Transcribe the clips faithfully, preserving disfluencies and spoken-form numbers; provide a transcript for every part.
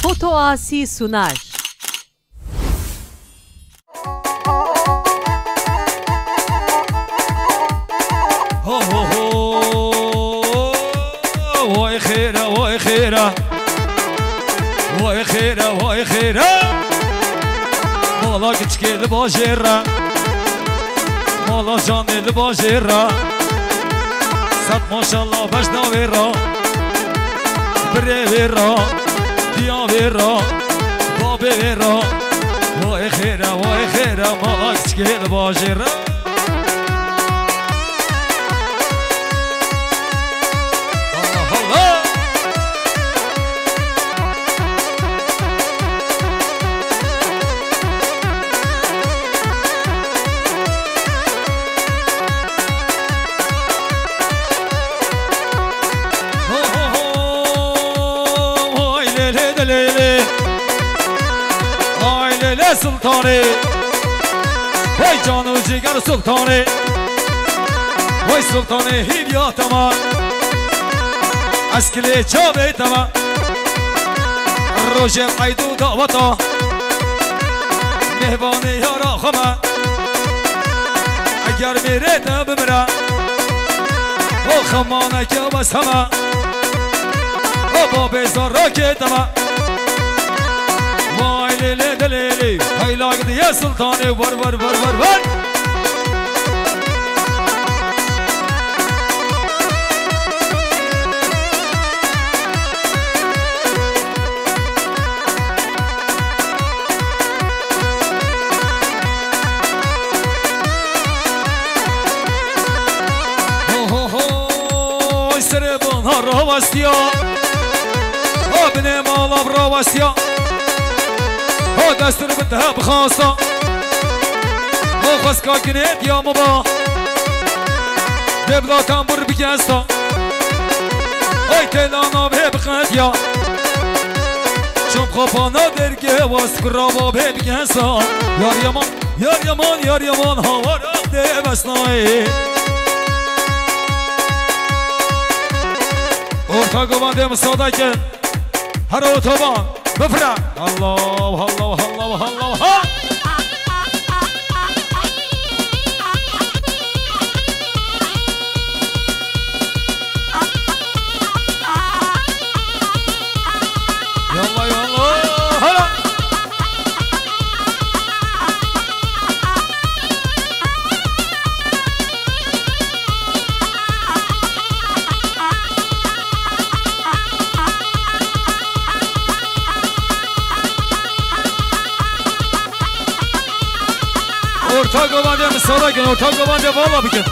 Otoasi Sunar. Ho, ho, ho. Vay xêre, vay xêre. Vay xêre, vay xêre. Mala kiçikê li bajêr re. Mala canê li bajêr re. Sed maşallah bejna wê re. Birê wê re. Diya wê re. Babê wê re. Vay xêre, vay xêre. Mala kiçikê li bajêr re. Allah Allah. Ho, ho, ho. Vay lê lê de lê lê. Ay lê lê sultanê. Vay can û ciger sultanê. Vay sultanê hîviya te me. Eskilê çavê te me. Rojê qeyd û daweta. Mêvanê yara xwe me. Eger mêrê te bimire. O xemaneke wes heme. O babê zarakê te me. Vay lê lê de lê lê. Peyla gidiye sultanê, ver, ver, ver, ver, ver. Ho, ho, ho, serê bana rawestiya. Ha binê mala rawestiya. Ha destir bi te bixasta. Ha xweska ginê diya min ba. Dê bila tembur bigesta. Ay têla navê bixetiya. Çom xapana derge was kurava bê bigesta. Yar yaman, yar yaman, yar yaman, havara dê besnayê. Orta govandê misada ke. Her otoban. Bifre. Allah, Allah, Allah, Allah, ha. Yallah, yallah, hala. Orta govandê misala kin, orta govandê vala bikin.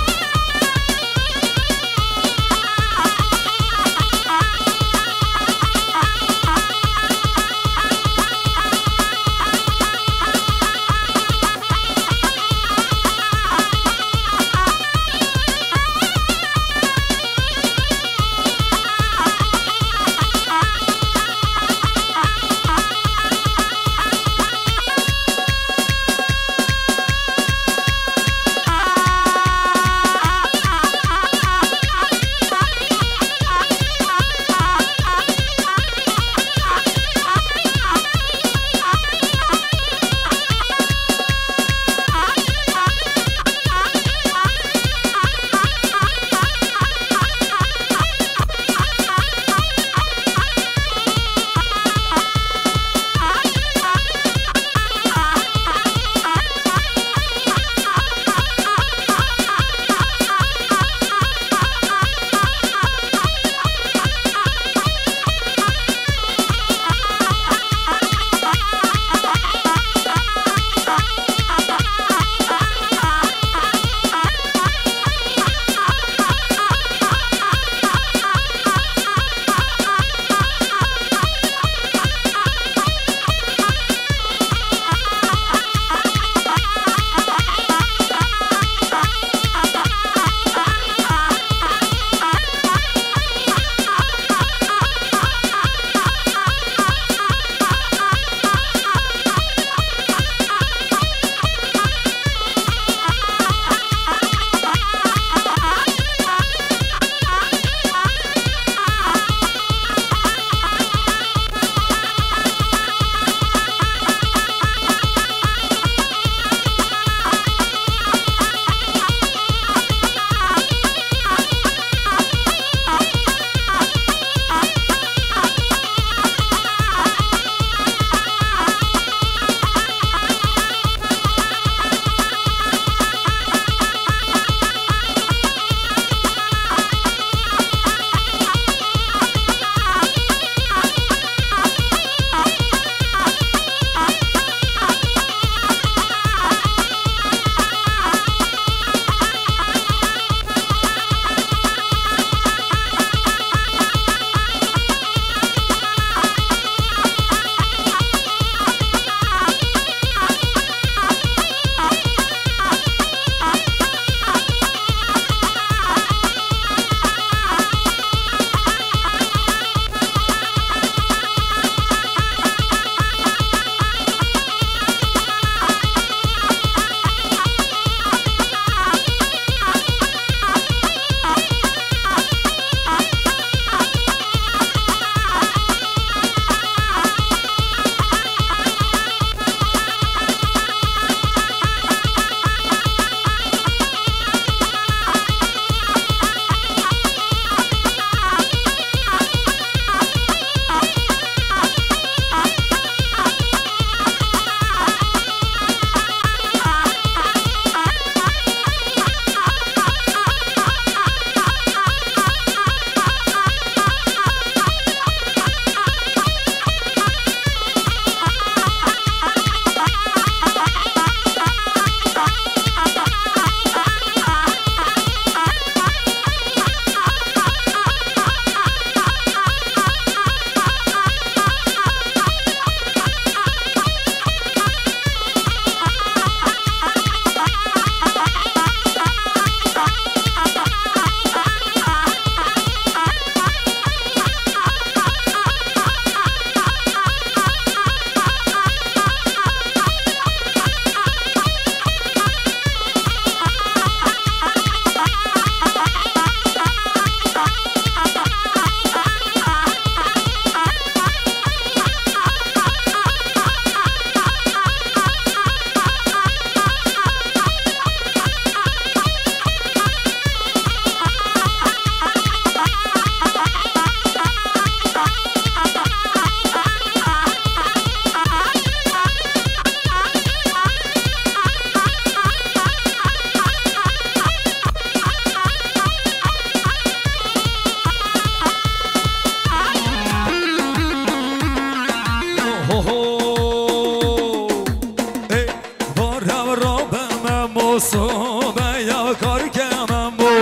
Sobeya karke Memo.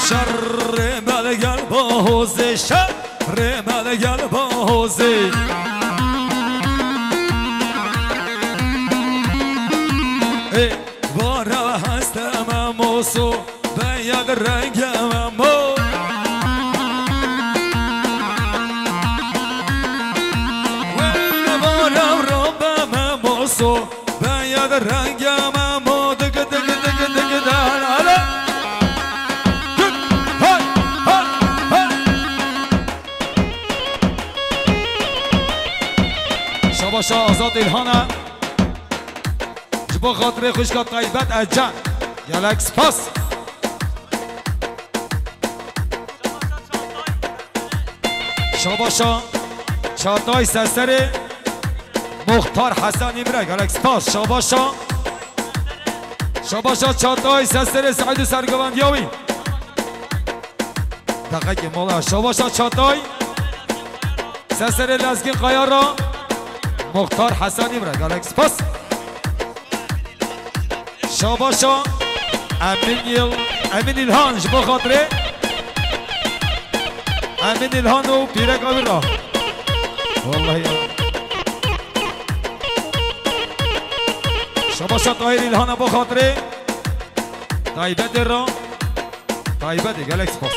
Şerê belgel bahozê, şerê belgel bahozê. Ê, bara heste Memo, sobeya renge Memo. Wê bara robe Memo, so Beyaz renge Memo, dik, dik, dik, dik, dan, alo. Dik, hay, hay, hay. Şabaşa Azad İlhan'a. Ji bo xatirê xwişka taybet Ece. Gelek spas. Şabaşa Çatay Seserê Muxtar Hesen Îmre, gelek spas. Şabaşa, şabaşa Çatay Seserê Seîdû Sergovendiya wî. Deqekê mola. Şabaşa Çatay Seserê Lezgîn Kaya ra Muxtar Hesen Îmre, gelek spas. Şabaşa Emin Yıl, Emin İlhan ji bo xatirê Emin İlhan û pîreka wî re. Vallahi ya. Şabaşa Tahir İlhan'a bo xatirê taybetê re. Taybetê, gelek spas.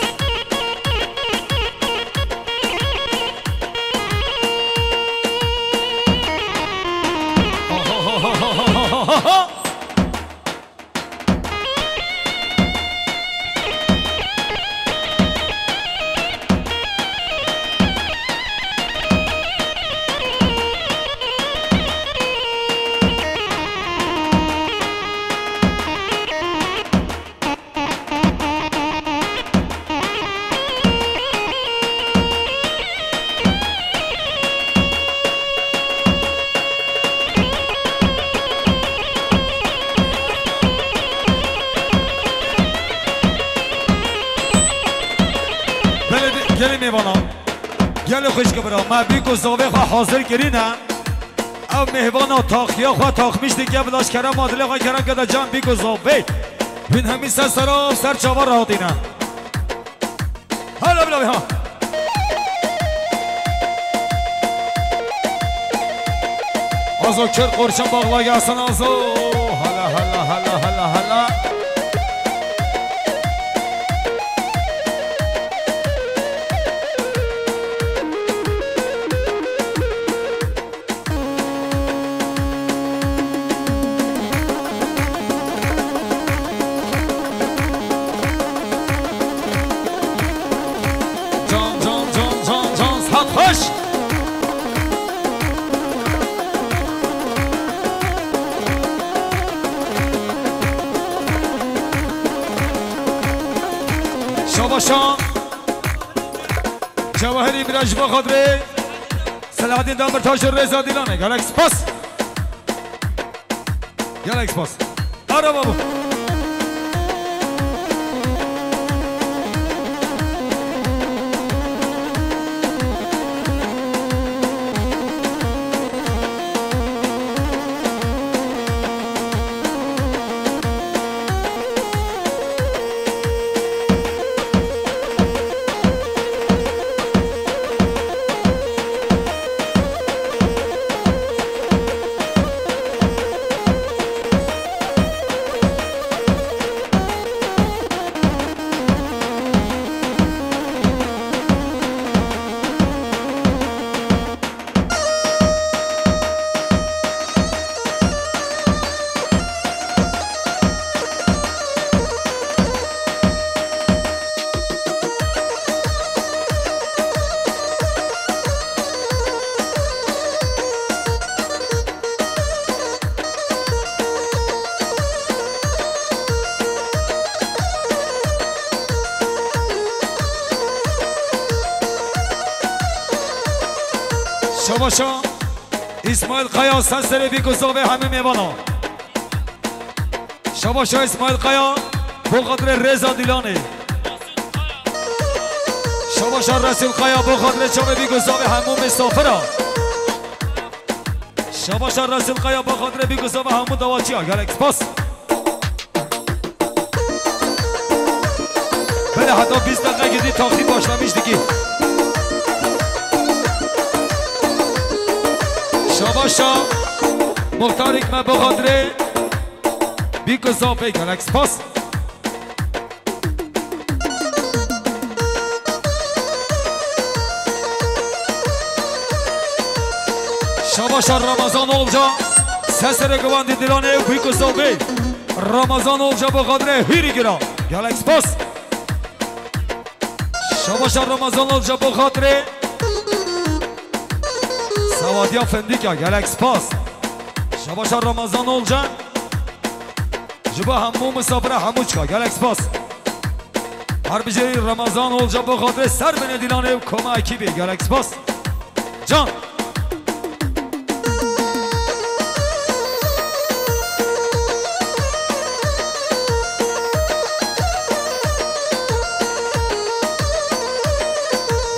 Belê, gelê mêvana, gelê xwişk bira, me bîk û zavê xwe hazir kirîne. Ev mêvana taxiya xwe taxmîş dike, bila ji kerema dilê xwe kerem kete can bîk û zavê. Hûn hemî ser sera ser çava re hatîne. Hala bila ha. Azo kir qorşan bağla gelsin Azo. Hala, hala, hala, hala, hala. Can, can, can, can, can, saat xweş. Şabaşa. Cewahirî Mirac bo xatirê Selahattin Demirtaş û Rêza Dîlanê. Gelek spas. Gelek spas. Ara babo. Şabaşa. Îsmaîl Kaya, ser serê bîk û zavê hemî mêvana. Şabaşa Îsmaîl Kaya, bo xatirê Rêza Dîlanê. Şabaşa Resûl Kaya, bo xatirê çavê bîk û zavê hemû misafira. Şabaşa Resul Kaya, bi xatirê bî ku sava hemû dawaçiya. Gelek spas. Belê, heta bîst deqe gidî taxî başlamiş dikî. Şabaşa muxtarîk me, bi xatirê bî ku safê. Gelek spas. Şabaşa Ramazan Olca, seserê guvandî Dilanê, bî ku safê. Ramazan Olca, bi xatirê hîrî gira. Gelek spas. Şabaşa Ramazan Olca, bi xatirê Sawadiya Fendika. Gelek spas. Şabaşa Ramazan Olca. Ji bo hemû misafira hemû çika. Gelek spas. Her bijêrî Ramazan Olca, bi xatirê ser binê Dilanê û koma ekîbê. Gelek spas. Can.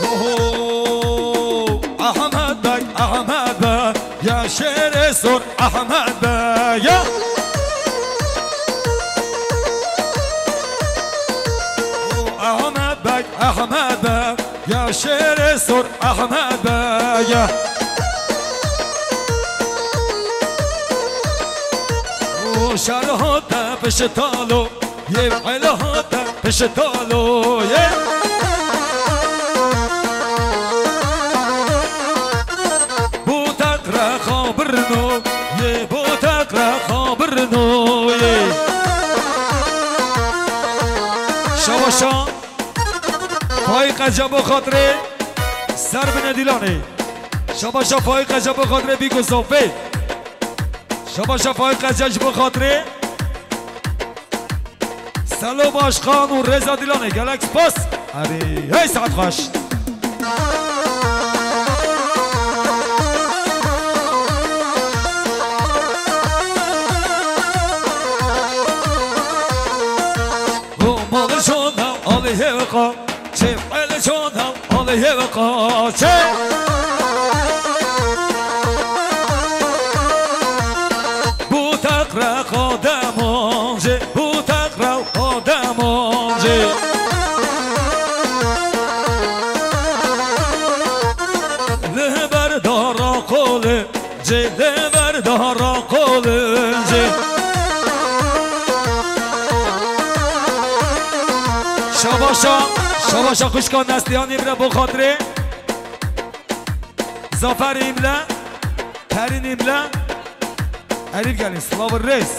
Oho, Ahmet Bey, Ahmet Bey, ya şêrê sor Ahmet Bey, ya. O Ahmet Bey, Ahmet Bey, ya şêrê sor Ahmet Bey, ya. O şer hate piştalo. Yê ela hate piştalo ye. Bu teqre xabirno ye, bu teqre xabirno ye. Şabaşa Faîq Ece, bi xatirê ser binê Dilanê. Şabaşa Faîq Ece, bi xatirê bî ku safê. Şabaşa Faîq Ece, ji bo xatirê Selo Başkan û Rêza Dilanê, gelek spas. Erê, hey saet xweş. Romalı şona alı hevka. Çê el çona al hevqa çê. Bu teqre qademancê, bu teqre qademancê. Li ber dara qolê. Cê lê ber dara qolê cê. Şabaşa, şabaşa xwişka Neslihanî bire bo xatirê. Zafer Îmle, Perîn Îmle. Erîv gelin, silav û rêz.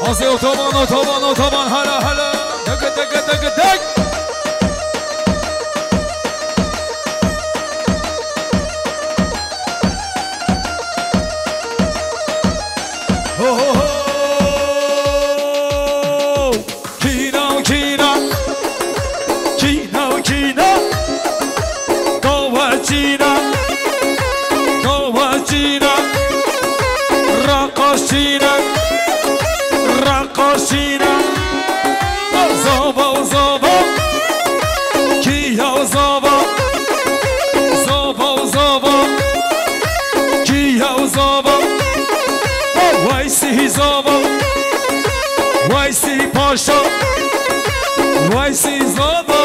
Azê otoban, otoban, otoban, hele, hele. Dege, dege, dege, deg. Ho, ho, ho. Kîna, kîna. Kîna, kîna. Gawa çîna. Gawa çîna. Raqas çîna. Raqas çîna. Zava, zava. Kîya zava. Zava, zava. Kîya zava. Weysî zava. Weysî Paşa. Weysî Zava.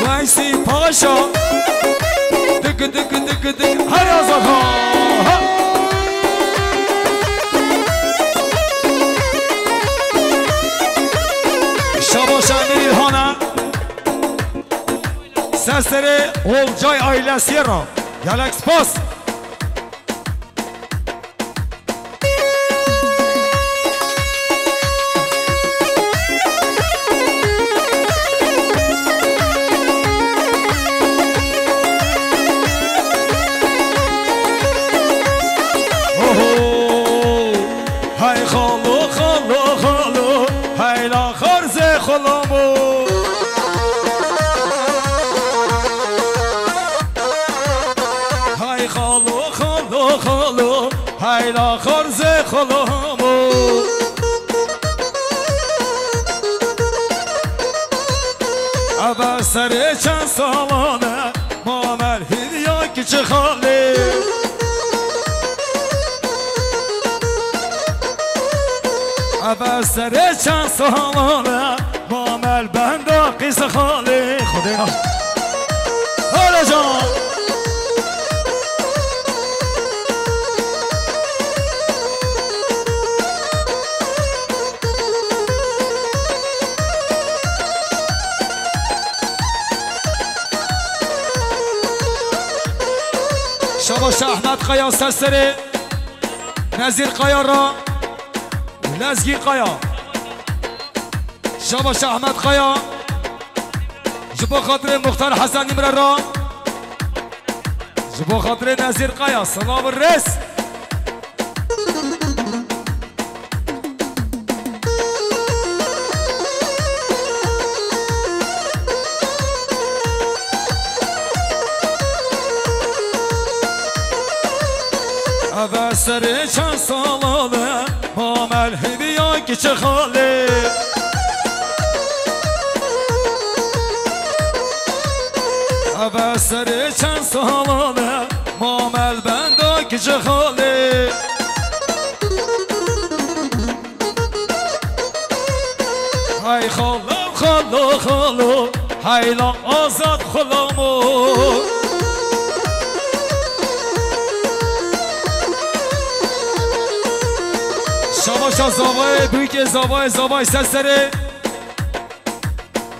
Weysî Paşa. Dik, dik, dik, dik. Her ya Zava. Ha. Şabaş Emir İlhan'a. Seserê Olcay ailesiyê ra. Gelek spas. Oho! Hey xalo, xalo, xalo, hey la xarzê xulamo. Hay xalo, xalo, xalo, hay la xarzê xulamo. Eve serê çend salane, Mamel hîviya kiçi xalê. Eve serê çend salan e, Mamel benda qîz xalê. Xwedê na. Hele can. Şabaş Ahmet Kaya, Seserê Nezîr Kaya ra Lezgîn Kaya. Şabaş Ahmet Kaya. Ji bo xatirê Muxtar Hesen Nimre ra. Ji bo xatirê Nezîr Kaya. Silav û rêz. Eve serê çend salan e, Mamel hîviya kiçi xalê. Eve serê çend salan e, Mamel benda kiçi xalê. Hey xalo, xalo, xalo, heyla azad xulamo. Şabaşa zavayê, bûkê zavayê, zavayê Seserê.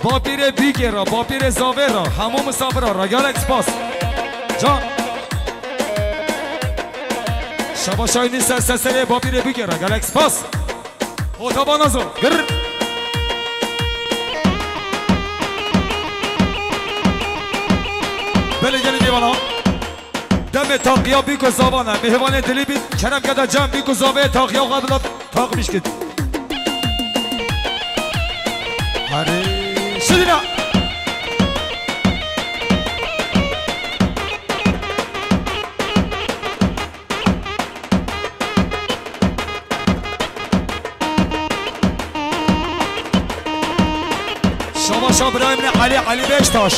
Bapîrê bîkê ra, bapîrê zavê ra, hemû misafira ra gelek spas. Can. Şabaşay nî ser Seserê bapîrê bîkê ra gelek spas. Ota bana zor. Gir. Belê gelin bana. Demê taqiya bîko zavan e. Mêvanê dilî bî, kerem keda cem bîko zavê taqiya xwe bila taq bişkit. Arê, şirîna. Şabaşa birayê min Elî, Elî Beştaş.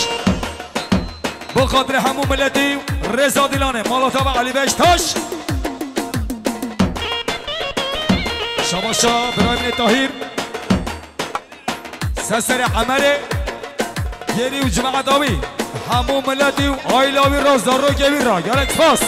Bo xatirê hemû miletî rêza dîlanê. Mala te ve Elî Beştaş. Şabaşa birayê min Tahîr. Seserê Emerê, Yêrî û cemaeta wî, hemû miletî û aîla wî ra, zarokê wî ra, gelek spas.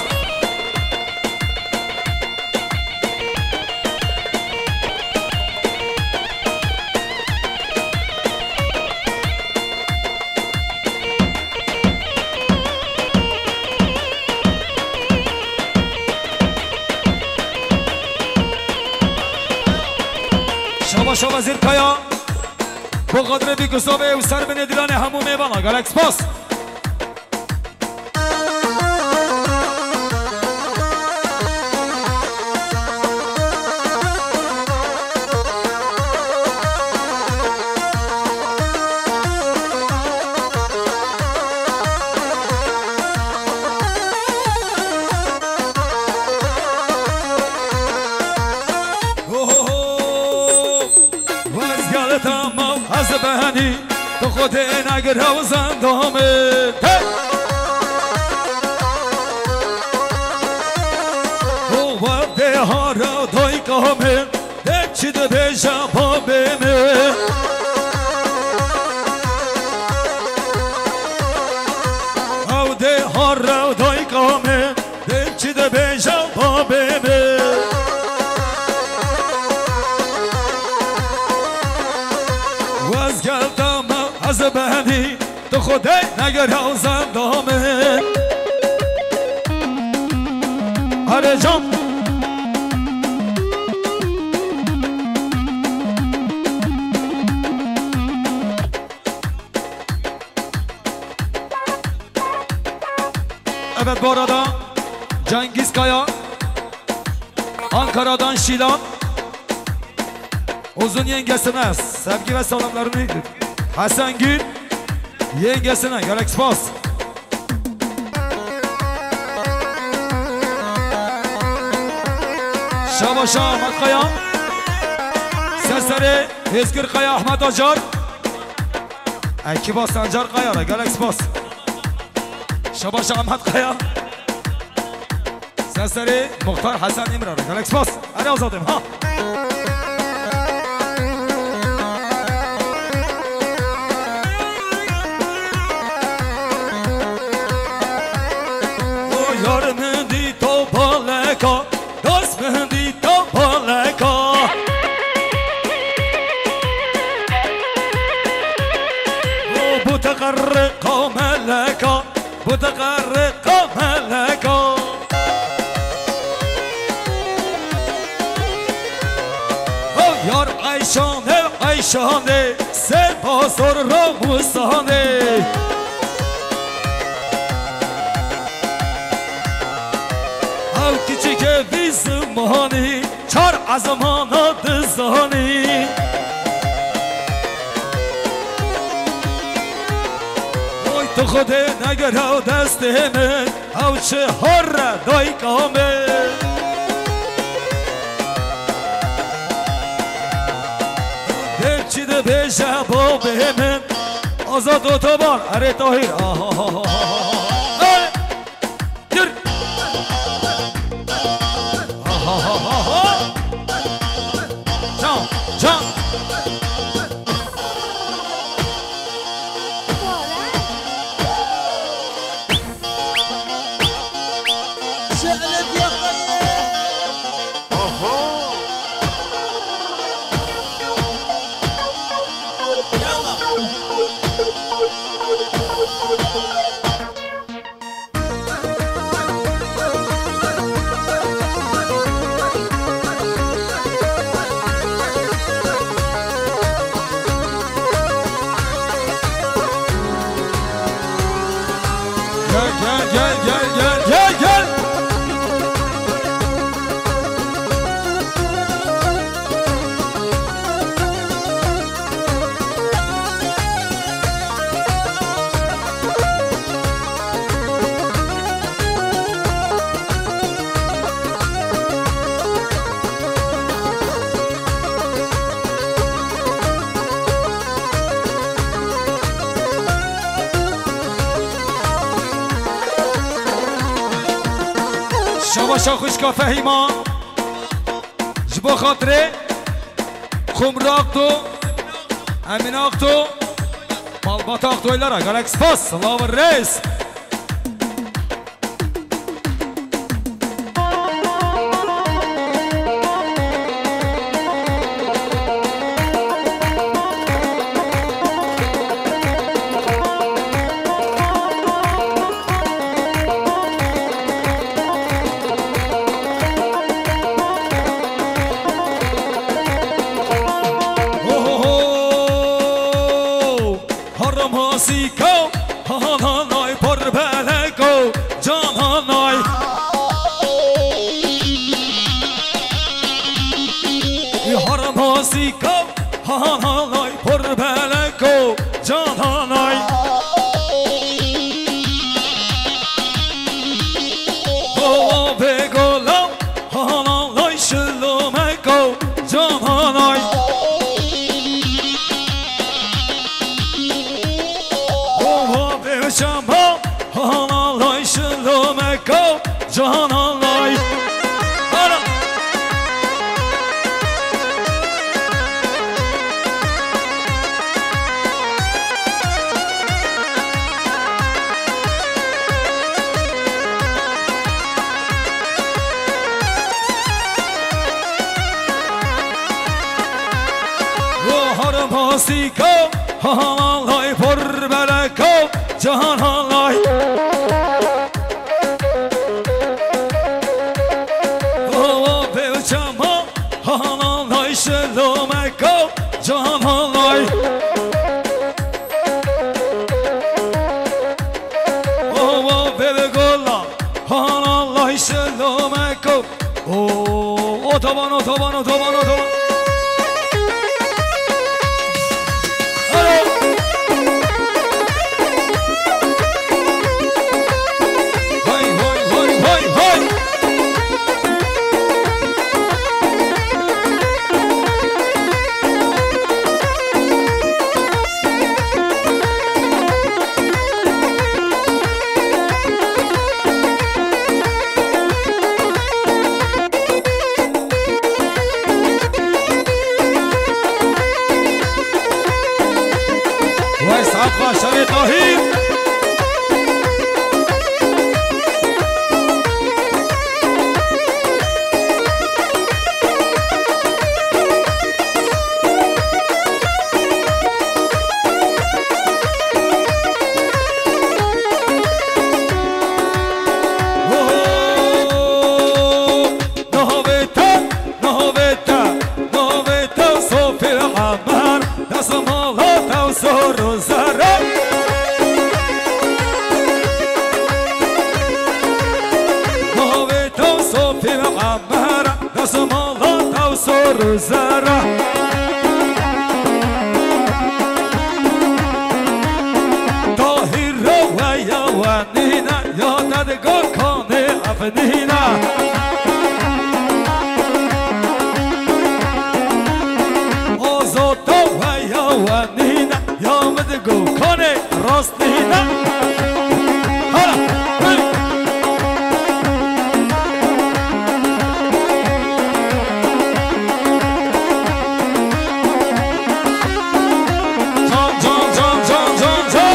Şaba şaba Zirkaya. Bo xatirê bîkisovê û ser binê dilanê hemû mêvana. Gelek spas. Wezgel tamam ez benî, tu xwe tê negire û zendamê. Hey! O wextê hara dayka min, dê çi dibêje babê min. Ew dê hara dayka min, Dê çi dibêje babê min. Wezgel dama ez benî, tu xwe dê negere zendamê. Erê can. Evet, bu arada Cengiz Kaya, Ankara'dan Şilan, Uzun yengesine sevgi ve selamlarını iletir. Hasan Gül, yengesine gerek spas. Şabaşa Ahmet Kaya, Seseri Hezgir Kaya, Ahmet Acar, Ekiba Sancar Kaya, gerek spas. Şabaş Ahmet Kaya. Seserê Muxtar Hesen Îmralî. Gelek spas. Erê Azadê, ha. O yar min dî to baleka, dost min dî to baleka. O bu teqerre kameleka. Biteqerre qameleka. O yar eyşane, eyşane, ser bazar Ramuzane. Ew kiçike vî zimanî, çar ezmana dizanî. Oy tu Xwedê negere destê min, ew çi hor re dayka min. Dê çi dibêje babê min, Azad Otoban, erê Tahîr, aha. Hey! Yürü. Ha, ha, ha, ha, ha. Can, can. Gel, gel, gel, gel, gel, gel, gel. Şabaşa xwişka Fehîma. Ji bo xatirê Xumra Akto, Emîne Akto, Malbata Aktoylara gelek spas, silav û rêz. Ho, ho, ho! Haram hasîko, hananay, pir beleko, cananay. Haram hasîko, hananay, pir beleko, cananay. Ho, ho, bêgolam, Hananay şilomeko cananay. Oha bevşama hananay şilomeko cananay. Ana. Gohar masîka, hananay pir beleka, cananay. Gowa pêçema, hananay şilomeka, cananay. Owa vê gola, hana lay şilomeko. O, otoban, otoban, otoban, otoban. Alo. Şerê Tahîr. Navê te, navê te, navê te Sofî Emer, destmala te sor û zere. Navê te Sofî Emer, destmala te sor û zere. Tahîr re we ya we nîne, ya te digo kanê ev nîne. Azad te we ya we nîne, ya min digo kanê rast nîne. Hala, hey. Can, can, can, can, can, can.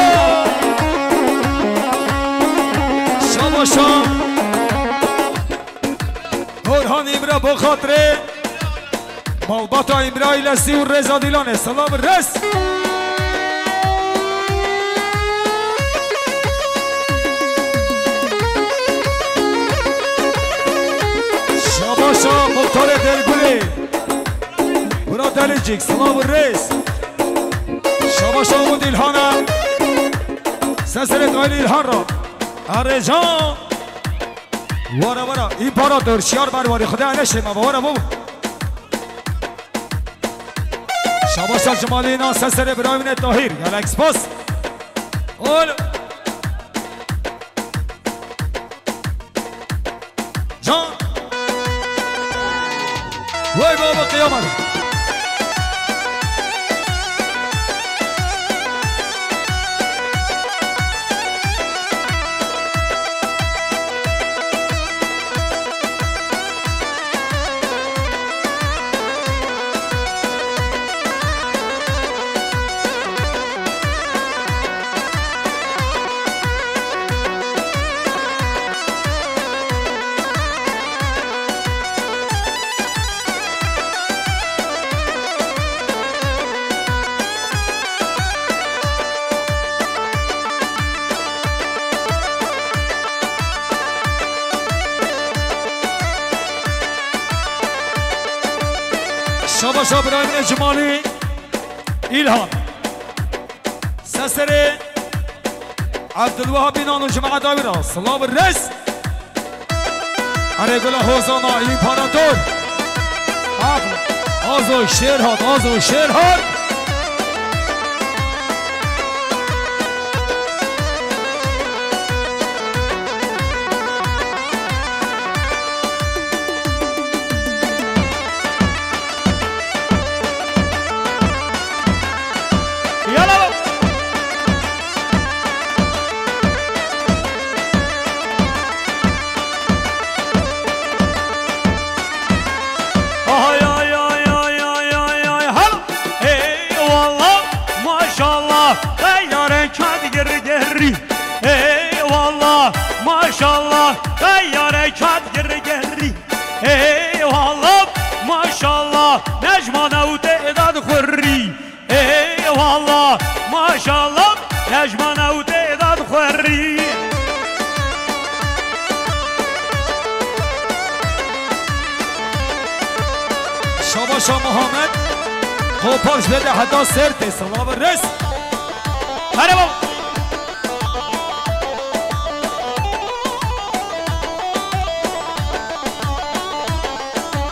Şabaşa. Orhan Îmre bo xatirê malbata Îmre Ailesî û rêza Dîlanê. Silav û rêz. Şabaşa Muxtarê Dêrgulê. Bira Delicik, silav û rêz. Şabaşa Umut Îlhan'a. Seserê Dayli Îlhan ra. Erê can. Wara, wara. Împarator, şiyar ber warî. Xuda ele şêma, wara bû. Şabaşa Cemalî, na seserê birayê min ê Tahîr. Gelek spas. Ol. Can. Vay baba kıyamet. Şabaşa birayê min ê Cemalî Îlhan. Seserê Abdülwahab Înan û cemaeta wî re silav û rêz. Erê gula hozana împarator. Af, Azo şêr hat, Azo şêr hat. Yala. Ay, ay, ay, ay, ay, ay, ay, hal. Eyvallah, maşallah, teyare kâd gir geri. Eyvallah, maşallah, teyare kâd gir geri. Eyvallah, maşallah, Necman ew tê dad xurrî. Eyvallah, maşallah, Necman ew tê dad xurrî. Şabaşa Muhammed, Kopar ji de heta ser tê, silav û rêz. Here baba.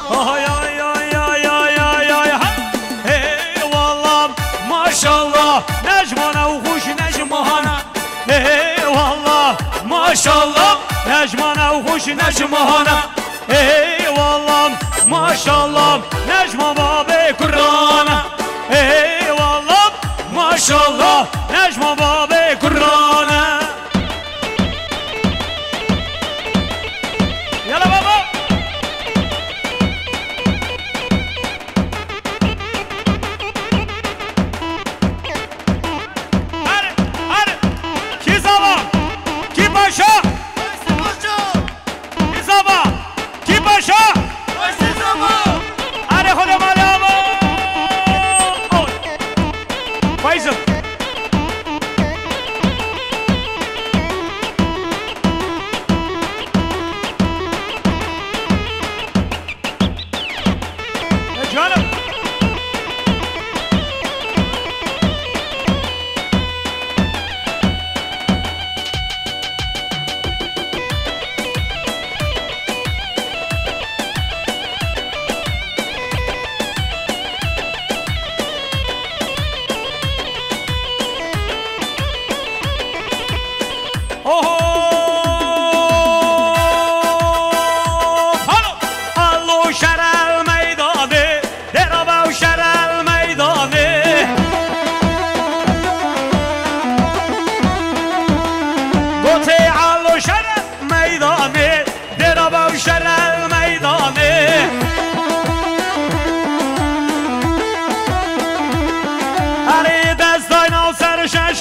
Ay, ay, ay, ay, ay, ay, ay, ha. Eyvallah, maşallah, Necman ew xweş Necmana. Eyvallah, maşallah, Necman ew xweş Necmana. Eyvallah, maşallah, Necman babê Kur'ana. Eyvallah, maşallah, Necman babê Kur'ana. Yala baba. Hadi.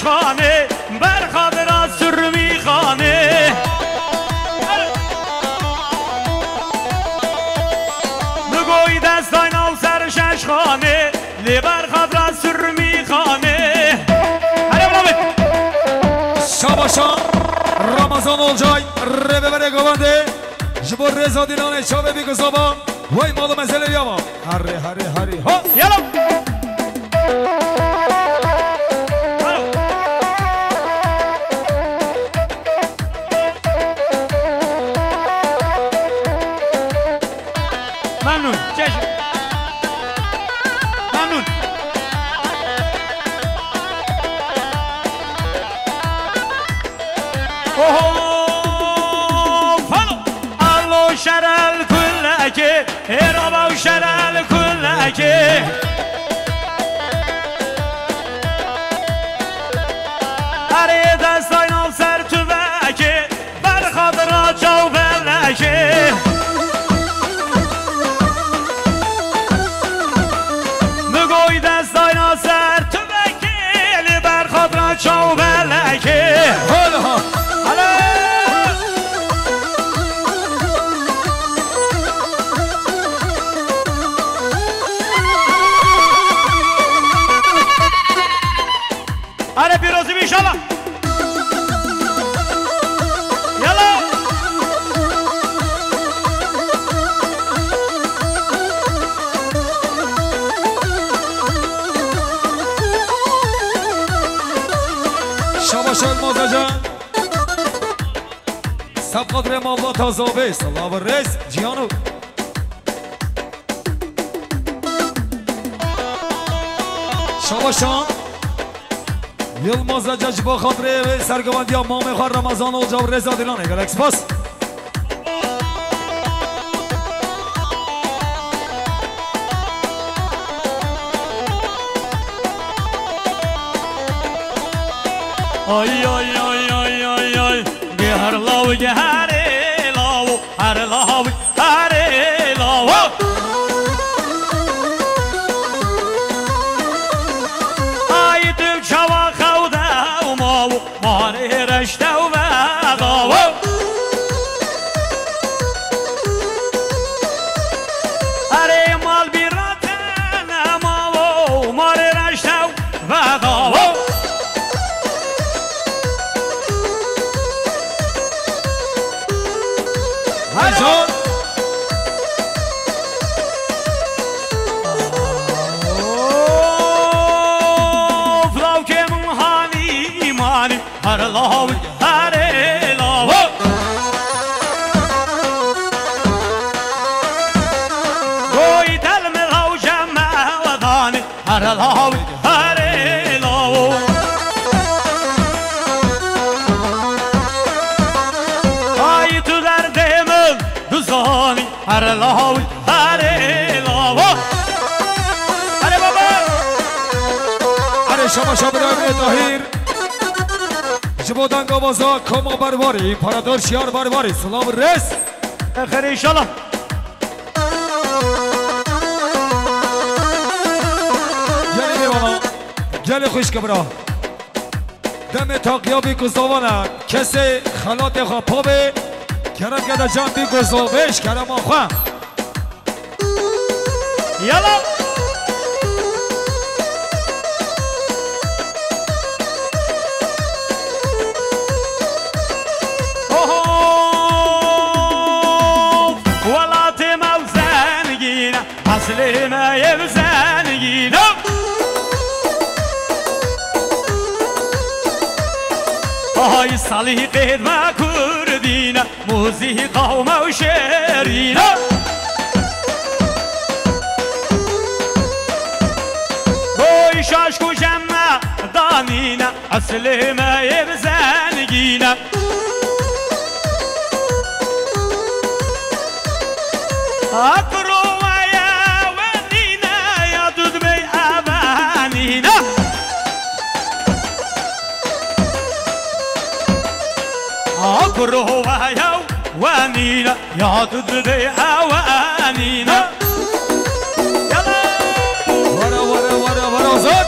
Xanê, berxadira sirmî xanê. Nigoyî destay nav ser şeş xanê, lê berxadira sirmî xanê. Hele bravê. Şabaşa Ramazan Olcay, rêveberê govendê, ji bo rêza dîlanê çavê bî gizava, wey mal û mezelê ya va. Herê, herê, herê, ha! Yalo! Memnun, çeşit. Memnun. Oho! Falo! Allo şerel kullekê, ê rava û şerel kullekê. Erê destay nav ser tuvekê, berxadira çaw belekê. Nigoy destay nav ser tuvekê, lê berxadira çaw belekê. Hala! Hala! Are pîrozî bî înşallah. Yala. Şabaş Elmazacan. Sebqadrê malbata Zavê, silav û rêz, ciyano. Şabaşan. Yilmaz Ece ji bo xatirê sergivandiya mamê xwe Remezan Olca û rêza Dîlanê. Gelek spas. Ay, ay, ay, ay, ay, ay. Gehar law, geharê law, her law, herê law. Ay, tu çawa xew de û maw, marê reşte û vedaw. Erê mal bîra te nemawo, marê reşte û vedawo. Hecan. Of, lawkê min hanî manî. Her law, herê law. Goy del mi law cem me wedanî. Her law, herê law. Ay tu derdê min dizanî. Her law, herê law. Herê baba. Herê şabaşa birayê Tahîr. Ji bo danga baza Koma Berwarî, Împarator Şiyar Berwarî, silav û rêz. Xêr înşallah. Gelê mêvana, gelê xwişk bira. Demê taqiya bî ku zavana, kesê xelatê xwe pa bê, kerem gede can bî ku zavê ji kerema xwe. Yala! Oho! Welatê me ew zengîn e, eslê me ev zengîn e. Ay salîqê me kurdîn e. Muzîka û me û şêrîne. Goy şaş ku cem me danîne, eslê me yê bi zengîne. Akro me ye wenîne, ya tu dibê evenîne. Akro we ye wenîne, ya tu dibê ewenîne. Yala! Were, were, were, were, Azad!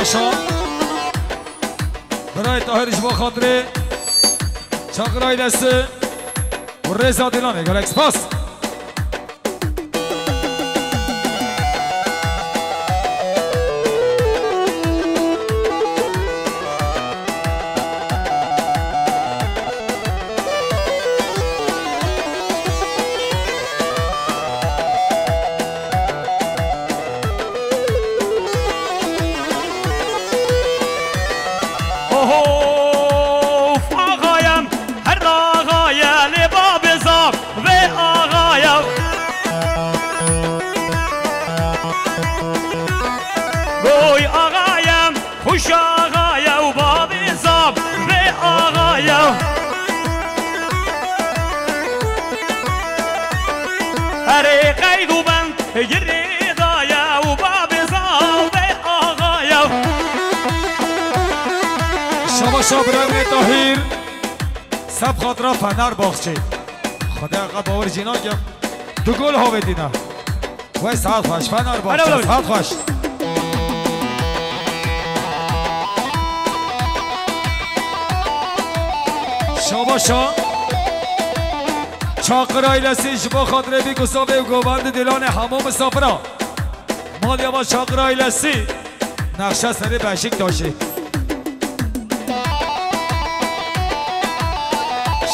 Şa. Birayê Tahir ji bo xatirê Çakir ailesi û Rêza Dîlanê gelek spas. Oho, uf, ağayem, her ağaye lê babê zaf vê ağaye. Goy ağayem, xuş ağaye û babê zaf vê ağaye. Erê qeyd û bend girê daye û babê zaf vê ağaye. Şaba şa birayê Tahir. Seb xatira Fenerbahçe. Xwedê qe bawer jî nakim. Du gol havêtîne. Wey saet xweş Fenerbahçe, saet xweş. Şaba şa. Çakir ailesî ji bo xatirê Bîk û Savê û govendê Dîlanê hemû misafira. Malya va Çakir ailesî. Nexşe serê Beşiktaşê.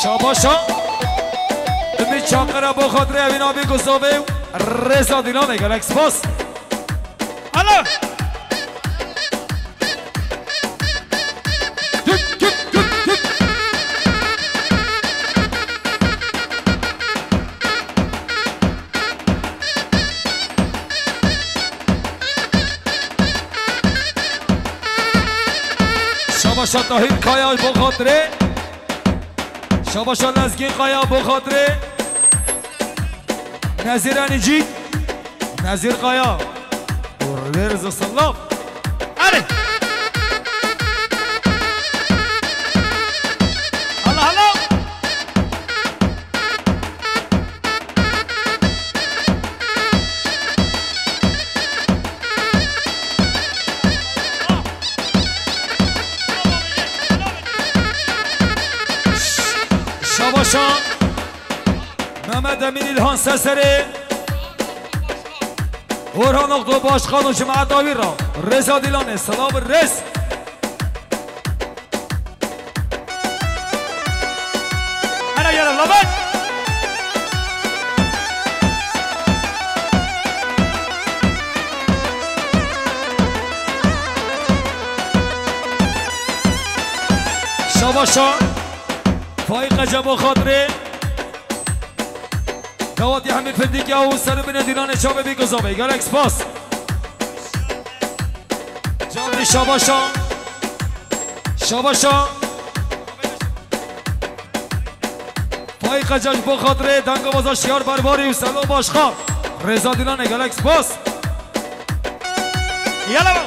Şabaşa. Ümît Çakira bo xatirê evîna Bîk û Savê û Rêza Dîlanê gelek spas. Alo. Şabaşa Tahir Kaya bo xatirê. Şabaşa Lezgîn Kaya bo xatirê. Nezîr Enîcî. Nezîr Kaya. Û Rêza Silav. Erê. Hala, hala. Şabaşa Mehmet Emin İlhan Seserê. Orhan Okto Başkan û cemaeta wî re. Rêza Dîlanê, silav û rêz. Ana yara lamet. Şabaşa. Faîq Ece bo xatirê. Dawetî hemî findîkê û ser binê dîlanê çavê Bîk û Zavê. Gelek spas. Candî şabaşa. Şabaşa. Faîq Ece ji bo xatirê dengabaza Şiyar Berbarî û Selo Başkan. Rêza dîlanê gelek spas. Yala.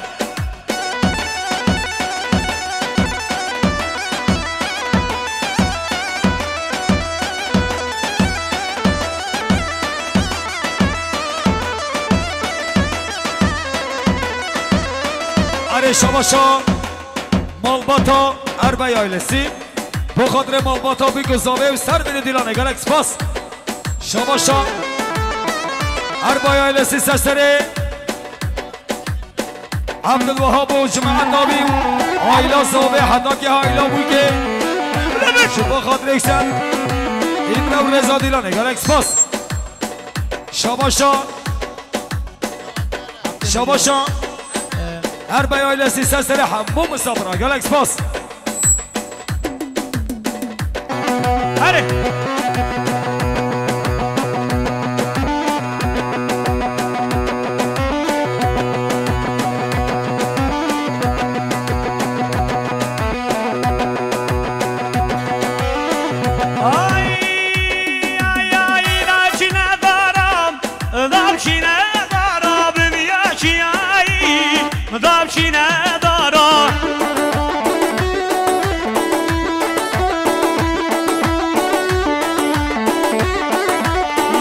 Erê şabaşa malbata Erbey ailesi. Bo xatirê malbata Bîk û Zavê û ser binê dîlanê gelek spas. Şabaşa Erbey ailesi seserê. Abdulwahab û cemaet navî û aîla Zavê heta ki aîla Bûkê. Ji bo xatirê ser Îmre û Rêza Dîlanê gelek spas. Şabaşa. Şabaşa. Erbey ailesi seserê hemû misafira gelek spas. Hadi. Ay, ay, ay, naçine daram. Davşine dara bin yaşayayım, davşine dara.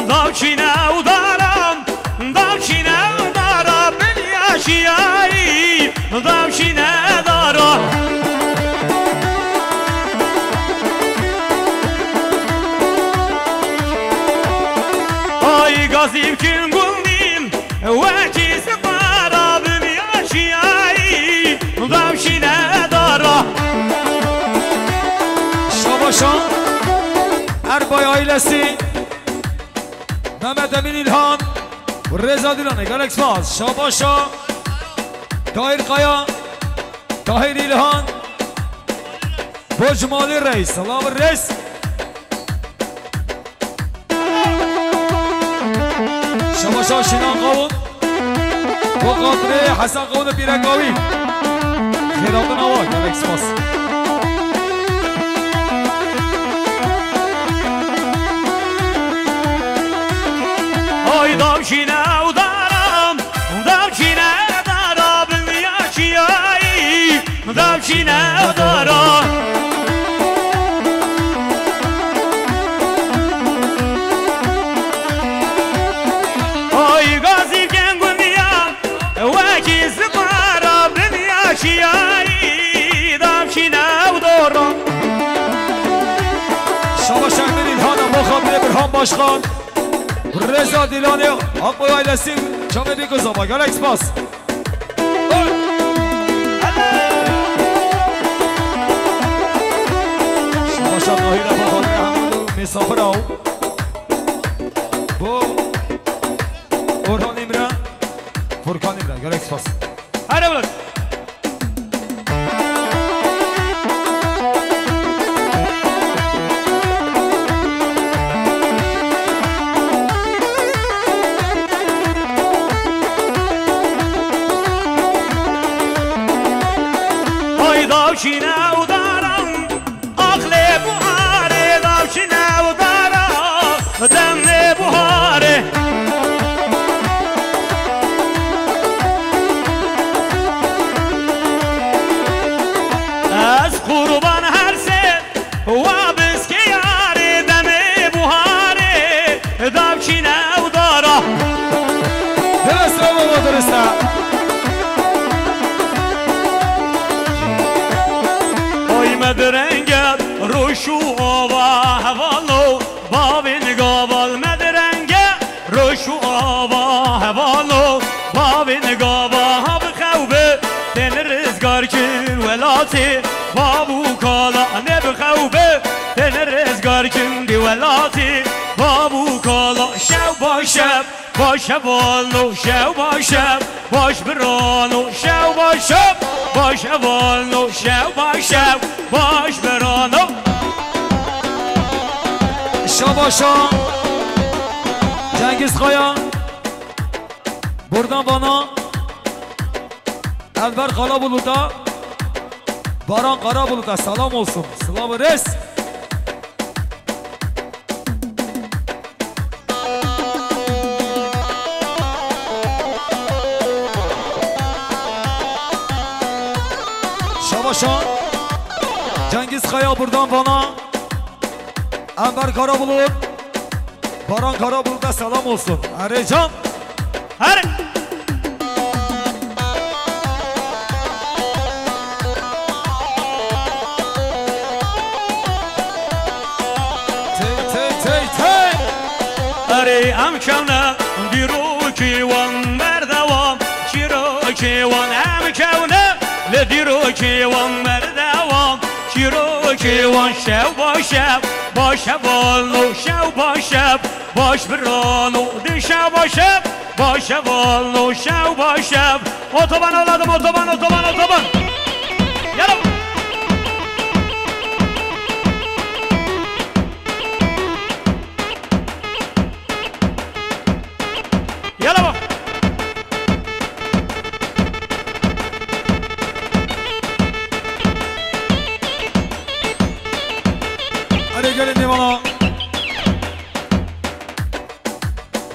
Davşine udara, davşine udara bin yaşayayım, Davşîne dara. Ay gazî bikin gundîn, wekî sipara bin yaşiyayî. Davşîne dara. Şabaşa Erbay ailesi, Mehmet Emin İlhan, Reza Dilanê, gelek spas. Şabaşa Tahir Kaya, Tahir İlhan, Bo Cumali Reis, Salav Reis. Şabaşa Şinan Qavun, Bo Qadirê Hesen Qavun Pîrekawî. Xêratina wa, gelek spas. Ay davşîne û daram, davşîne dara bin yaşiyayî, davşîne dara. Ay gazî gengundiya, wekî sipara bin yaşiyayî, davşîne dara. Şabaş Ehmed İlhan, Abu Xabirê Birhan Başkan. Reza Dilanê, Akboy ailesi, çavê Bîkuzava, gelek spas. Şabaşa Tahir Efe Xalê Hemû misafir aw. Bu Orhan İmre, Furkan İmre, gelek spas. Hadi ulan. Ay davşîne û daran, aqlê buharê, davşîne û dara, demê buharê. Ez qurban her sê wa biskê yarê, demê buharê, davşîne û dara. Dirist e baba, dirist e. Oy me direnge roş û ava hevalo, bavên gaval me direnge roş û ava hevalo, bavên gava ha bi xew bi, tên rizgar kin welatê, bav û kala ne bi xew bi, tên rizgar kin di welatê, bav û kala. Şev baş şev, baş şevano, şev baş şev, baş birano, şev baş şev, baş şevano, şev baş şev, baş birano. Şabaşa Cengiz Kaya, buradan bana Enver Karabulut'a, Baran Karabulut'a selam olsun. Sıla ve res. Şabaşa Cengiz Kaya buradan bana. Enver Karabulut. Baran Karabulut da selam olsun. Erê can. Her. Tey, tey, tey, tey. Erê em kewne dîrokê wan berdewam. Çîrokê wan em kewne li dîrokê wan berdewam. Çîrokê wan şev baş şev, baş şevano şev baş şev, baş birano di şev baş şev, baş şevano şev baş şev. Otoban evladım, otoban, otoban, otoban. Yala. Yala bak. Erê gelin nêvana.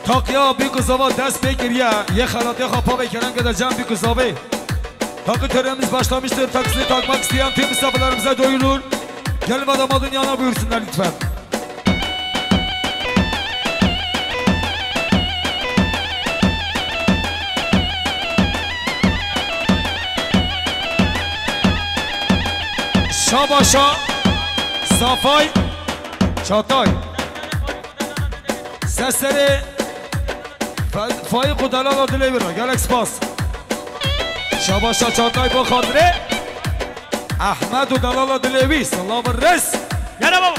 Takya Bîkuzava dest pê kiriye. Yê xelatê xwe pavê kerem kede cem Bîkuzavê. Takı törenimiz başlamıştır. Takısını takmak isteyen tüm misafirlerimize duyurulur. Gelin ve damadın yanına buyursunlar lütfen. Başa, Safay, Çatay. Seserê Fe-, Faîq û delala dilê wî re. Gelek spas. Şabaşa Çatay bo xatirê Ehmed û delala dilê wî. Silav û rêz. Gel baba.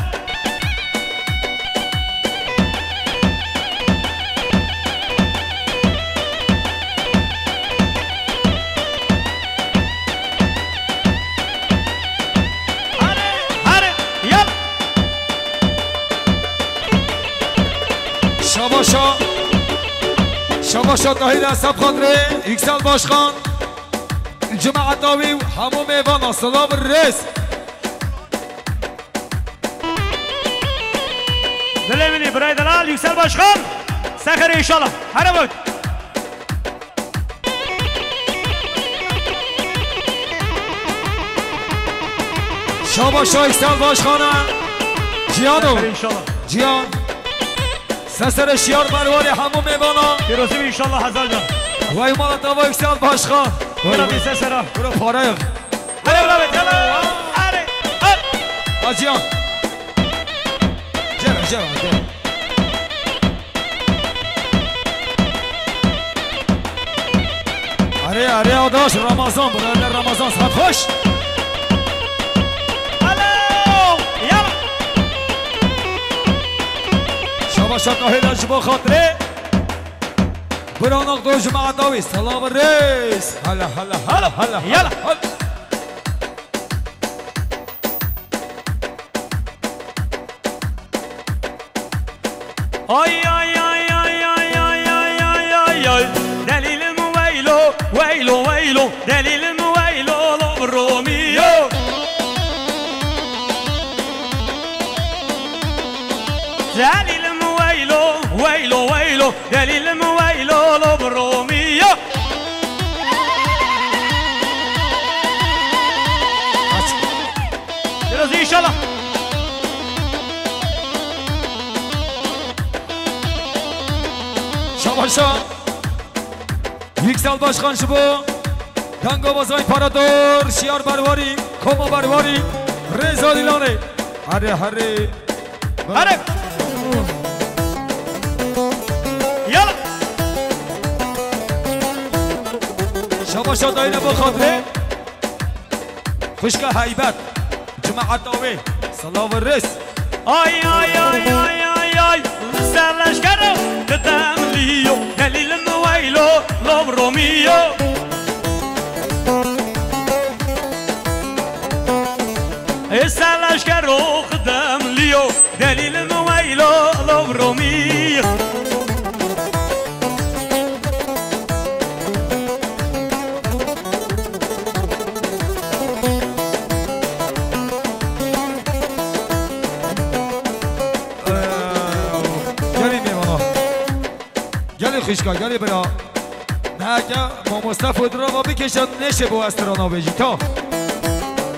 Hadi, hadi, yap. Şabaşa, Şabaşa Tahir Esad xatirê Yüksel Başkan, cemaeta wî û hemû mêvana silav û rêz. Dilê min î birayê delal Yüksel Başkan. Seher inşallah. Hadi bak. Şabaş Yüksel Başkan'a. Cihan'ım. Seher inşallah. Cihan. Seserê Şiyar Merwarê hemû mêvana. Pîrozî inşallah hezar can. Vay mala dava Yüksel Başkan. Vay, vay. Bira bir sesera. Bura para yok. Hadi bira bir, yalla. Hadi. Hadi. Acıyan. Cevher, cevher, cevher. Arê, arê, adaş Ramazan, bu ne Ramazan, saat hoş. Alo, yalla. Şabaş, şabaş, hele ji bo xatirê. Biranak do cemaeta wî, salam û rêz. Hala, hala, hala, hala, hala, yalla. Hala. Ay, ay, ay. Delîlim weylo, weylo, weylo. Delîlim weylo, lo Romî yo. Delîlim weylo, weylo, weylo. Delîlim weylo, lo Romî yo. Biraz inşallah. Şabaşa. Yüksel Başkan ji bo Dengabazan İmparator, Şiyar Berwarî, Koma Berwarî, Rêza Dîlanê. Herê, herê. Herê. Yala. Şabaşa dayine bo xatirê. Xwişka Heybet, cemaeta wê, silav û rêz. Ay, ay, ay, ay, ay, ay, li ser leşkero qidemliyo, delîlim weylo, lov romiyo. Ê ser leşkero qidemliyo, delîlim weylo, lov romiyo. Gelê mêvana. Gelê xwişka, gelê bira. Neheke mamoste fotoğrafa bikêşe, nêşê bo ez tirana bêjî. Ta.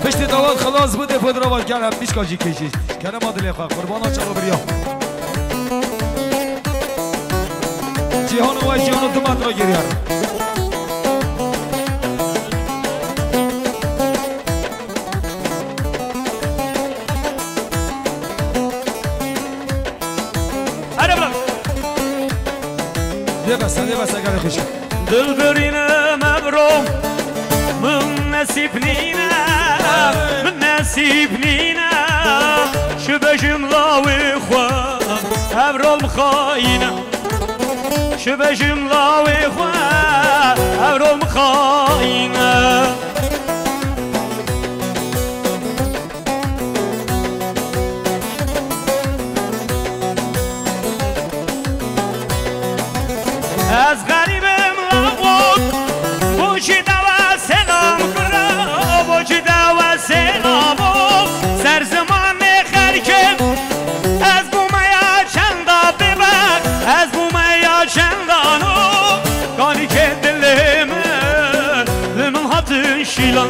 Piştî dawet xilas bide fotoğrafa gel hep pişka jî kêşî. Kerema dilê xwe, qurbana çawa biriya. Cîhano we, Cîhano du metra geriya. Hadi bırak. Lê bes e, lê bes e, gelê xwişk. Dilbirînim evro min nesîb nîne, min nesîb nîne. Çi bêjim lawê xwe, evro min xayîne. Çi bêjim lawê xwe, evro min xayîne. Ez xerîbim lawot, boçî dawa selam kira, boçî dawa selam o, ser zimanê xerkê. Ez bûme ya çenda bêbek, ez bûme ya çendano, kanikê dilê min, li min hatin şîlan.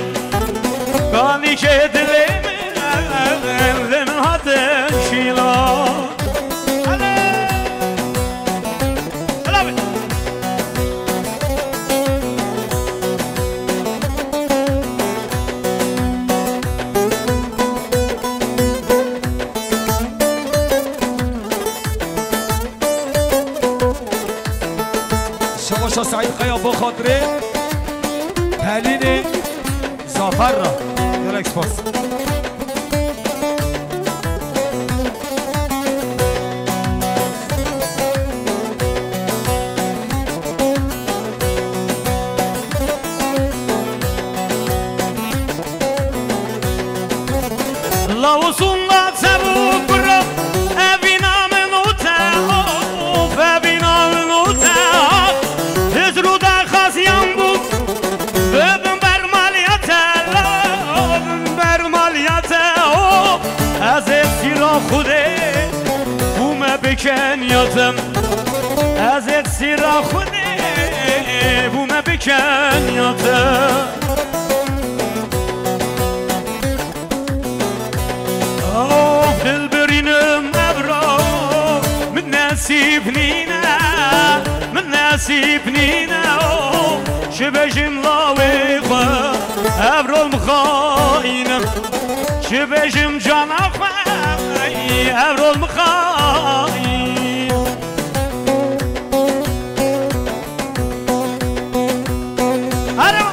Kanikê dilê min, li min hatin şîlan. Saîd Kaya bo xatirê Pelînê Zafer re. Gelek spas. Lawusunda çev û kuro, evîna min û te, of, evîna min û te, hicr û daxaziyan bû, bibim bermaliya te, la, bibim bermaliya te, o, ez ê sîra Xwedê bûme bikeniya te, ez ê sîra Xwedê bûme bikeniya te. Of, dil birînim evro, min nesîb nîne, min nesîb nîne, o, çi bêjim lawê xwe, evro mixayînim, çi bêjim cana xwe, evro mixayîn. Alo.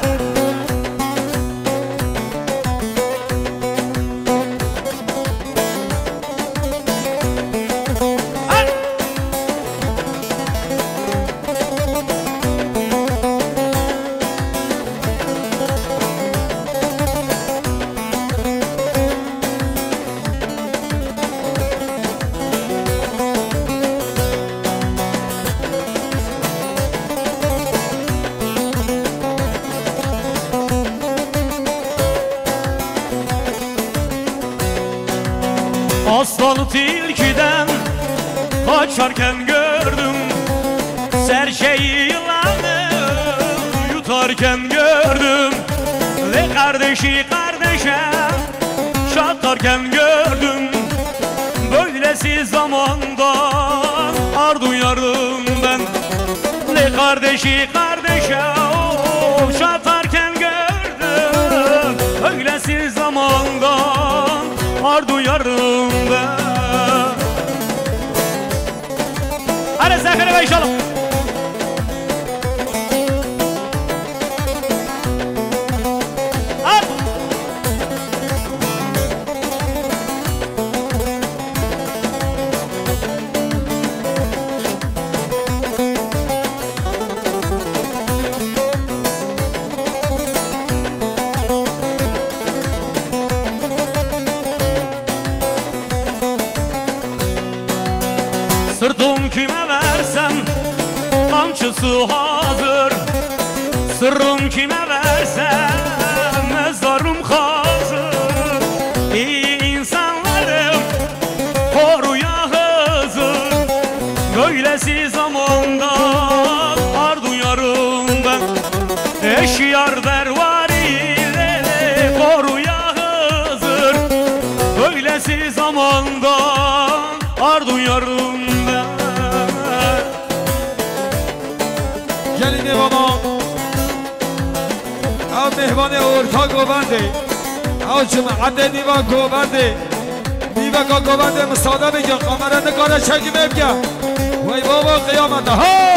Aslanı tilkiden kaçarken gördüm. Serçeyi yılanı yutarken gördüm. Ve kardeşi kardeşe çatarken gördüm. Böylesi zamandan ar duyarım ben. Ne kardeşi kardeşe, oh, çatarken gördüm. Böylesi zamandan ar duyarım ben. Hadi Zekeriya inşallah. Al. Sırtım kime versem, kamçısı hazır. Sırrım kime versem, mezarım hazır. İyi insanlarım koruya hazır. Böylesi zamandan ar duyarım ben. Eşyar dervari koruya hazır. Böylesi zamandan ar duyarım ben. Gelî mêvana, ew mêvanê orta govendê, ew cemaetê nîva govendê, nîveka govendê misade bike, kamera nikare çekimê bike. Wey baba qiyamete, ha!